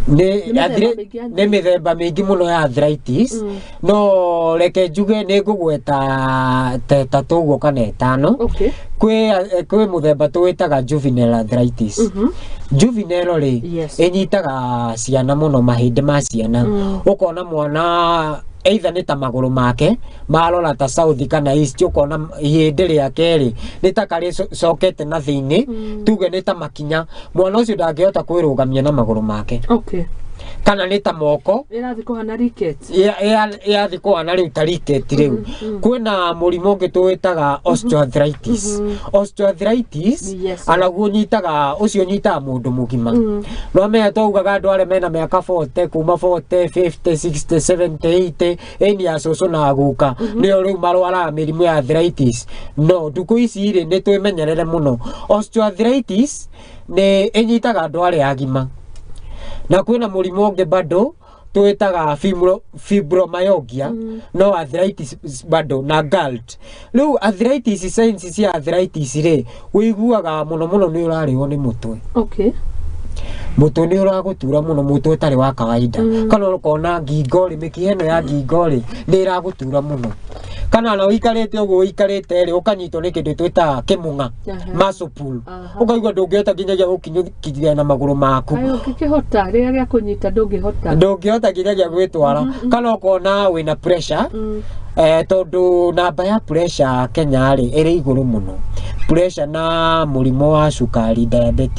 Nĩ Nĩ mĩthemba mĩingĩ ya nĩ mĩthemba mĩingĩ mũno ya arthritis, no reke njuge nĩ ngũgweta ta 3 ũguo kana 5. Kwĩ mũthemba tũwĩtaga juvenile arthritis. Juvenile rĩ, ĩnyitaga ciana mũno, mahĩndĩ ma ciana. Ũkona mwana either nĩ ta magũrũ make marora ta south kana east, ũkona ihĩndĩ rĩake rĩ nĩ ta karĩ cokete na thĩinĩ, tuge nĩ ta makinya. Mwana ũcio ndangĩhota kwĩrũgamia na magũrũ make, kana nĩ ta moko Ĩrathiĩ kũhana rickets. Yathi kũhana rĩu ta rickets. Rĩu kwĩna mũrimũ ũngĩ tũwĩtaga osteoarthritis. Osteoarthritis anaguo ũnyitaga, ũcio ũnyitaga mũndũ mũgima. No menya twaugaga andũ arĩa mena mĩaka 40, kuma 40, 50, 60, 70, 80, ĩni ya cũcũ na guka nĩo rĩu marwaraga mĩrimũ ya arthritis. No ndukũ ici rĩ, nĩ twĩmenyerere mũno. Osteoarthritis nĩ ĩnyitaga andũ arĩa agima. Na kwĩna mũrimũ ũngĩ bado twĩtaga fibromyalgia, no arthritis bado na gout. Rĩu arthritis, signs cia arthritis rĩ, ũiguaga mũno mũno nĩ ũrarĩo nĩ mũtwe. Mũtwe nĩ ũragũtura mũno, mũtwe ũtarĩ wa kawaida, kana ũkona ngingo rĩ, mĩkiha ĩno ya ngingo rĩ, nĩ ĩragũtura mũno, kana ona ũikarĩte ũguo ũikarĩte rĩ, ũkanyitwo nĩ kĩndũ twĩtaga kĩmũng'a, muscle pull. Ũkaigua ndũngĩhota nginyagia gũkinyũkithia na magũrũ maku. Kaĩ ũngĩkĩhota rĩrĩa gĩa kũnyita ndũngĩhota? Ndũngĩhota nginyagia gwĩtwara. Kana ũkona wĩna pressure, tondũ namba ya pressure Kenya rĩ ĩrĩ igũrũ mũno, pressure na mũrimũ wa cukari, diabetes.